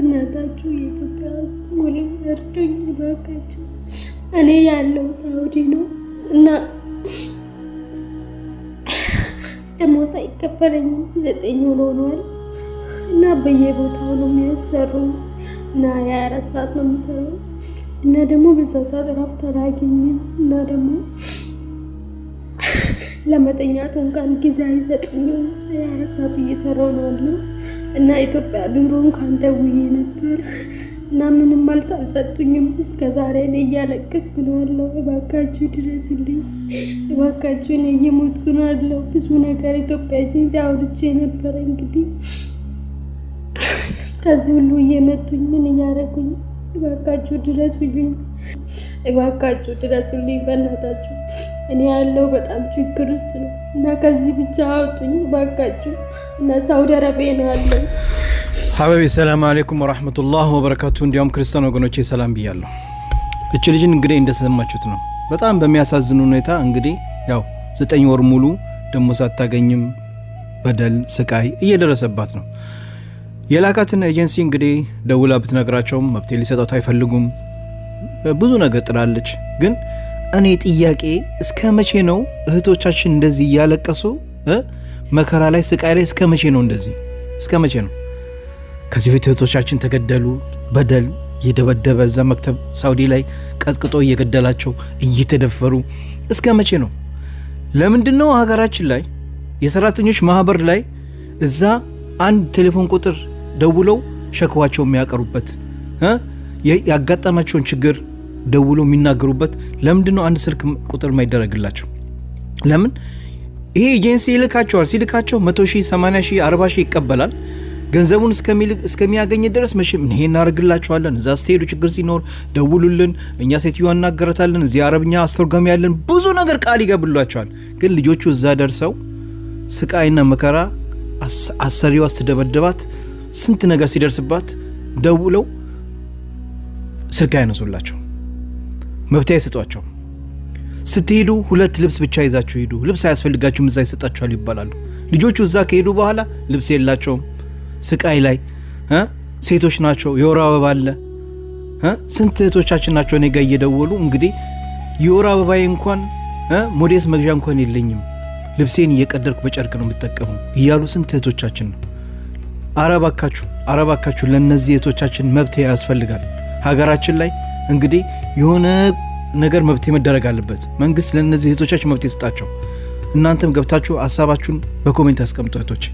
በእናታችሁ የኢትዮጵያ ሕዝብ ሙሉ እርዱኝ እባካችሁ። እኔ ያለው ሳውዲ ነው እና ደሞዝ አይከፈለኝም። 9 ወር ሆኗል እና በየቦታው ነው የሚያሰሩኝ እና የ24 ሰዓት ነው የምሰራው እና ደግሞ በዛ ሰዓት እረፍት አላገኝም እና ደግሞ ለመተኛት እንኳን ጊዜ አይሰጡኝም። 24 ሰዓት እየሰራሁ ነው ያለው እና ኢትዮጵያ ቢሮ እንኳን ደውዬ ነበር እና ምንም መልስ አልሰጡኝም። እስከ ዛሬ እኔ እያለቀስኩ ነው ያለው። እባካችሁ ድረሱልኝ፣ እባካችሁ እኔ እየሞትኩ ነው ያለው። ብዙ ነገር ኢትዮጵያ ኤጀንሲ አውርቼ ነበረ። እንግዲህ ከዚህ ሁሉ እየመቱኝ ምን እያደረጉኝ፣ እባካችሁ ድረሱልኝ፣ እባካችሁ ድረሱልኝ፣ በእናታችሁ እኔ ያለው በጣም ችግር ውስጥ ነው እና ከዚህ ብቻ አውጡኝ እባካችሁ። እና ሳውዲ አረቢያ ነው ያለው። حبايبي السلام عليكم ورحمة الله وبركاته። እንዲያውም ክርስቲያን ወገኖቼ ሰላም ብያለሁ። እች ልጅን እንግዲህ እንደሰማችሁት ነው። በጣም በሚያሳዝን ሁኔታ እንግዲህ ያው 9 ወር ሙሉ ደሞዝ አታገኝም፣ በደል ስቃይ እየደረሰባት ነው። የላካትን ኤጀንሲ እንግዲህ ደውላ ብትነግራቸውም መፍትሄ ሊሰጧት አይፈልጉም። ብዙ ነገር ጥላለች። ግን እኔ ጥያቄ እስከ መቼ ነው እህቶቻችን እንደዚህ እያለቀሱ መከራ ላይ ስቃይ ላይ እስከ መቼ ነው እንደዚህ እስከ መቼ ነው? ከዚህ በፊት እህቶቻችን ተገደሉ፣ በደል እየደበደበ እዛ مكتب ሳውዲ ላይ ቀጥቅጦ እየገደላቸው እየተደፈሩ እስከ መቼ ነው? ለምንድን ነው ሀገራችን ላይ የሰራተኞች ማህበር ላይ እዛ አንድ ቴሌፎን ቁጥር ደውለው ሸክዋቸው የሚያቀርቡበት፣ ያጋጠማቸውን ችግር ደውለው የሚናገሩበት ለምንድን ነው አንድ ስልክ ቁጥር የማይደረግላቸው? ለምን ይሄ ኤጀንሲ ይልካቸዋል። ሲልካቸው 100 ሺህ፣ 80 ሺህ፣ 40 ሺህ ይቀበላል። ገንዘቡን እስከሚያገኝ ድረስ መቼም ይሄ እናደርግላቸዋለን። እዛ ስትሄዱ ችግር ሲኖር ደውሉልን፣ እኛ ሴትዮዋ እናገረታለን፣ እዚህ አረብኛ አስተርጓሚ ያለን፣ ብዙ ነገር ቃል ይገቡላቸዋል። ግን ልጆቹ እዛ ደርሰው ስቃይና መከራ፣ አሰሪዋ ስትደበድባት፣ ስንት ነገር ሲደርስባት ደውለው ስልክ አያነሱላቸው፣ መብት አይሰጧቸው። ስትሄዱ ሁለት ልብስ ብቻ ይዛችሁ ሂዱ፣ ልብስ አያስፈልጋችሁም፣ እዛ ይሰጣችኋል ይባላሉ። ልጆቹ እዛ ከሄዱ በኋላ ልብስ የላቸውም፣ ስቃይ ላይ ሴቶች ናቸው። የወር አበባ አለ። ስንት እህቶቻችን ናቸው እኔ ጋ እየደወሉ እንግዲህ የወር አበባዬ እንኳን ሞዴስ መግዣ እንኳን የለኝም፣ ልብሴን እየቀደድኩ በጨርቅ ነው የምጠቀመው እያሉ ስንት እህቶቻችን ነው። አረ ባካችሁ፣ አረ ባካችሁ፣ ለእነዚህ እህቶቻችን መብት ያስፈልጋል። ሀገራችን ላይ እንግዲህ የሆነ ነገር መብት መደረግ አለበት። መንግስት ለእነዚህ እህቶቻችን መብት ይስጣቸው። እናንተም ገብታችሁ ሀሳባችሁን በ comment አስቀምጡ እህቶች።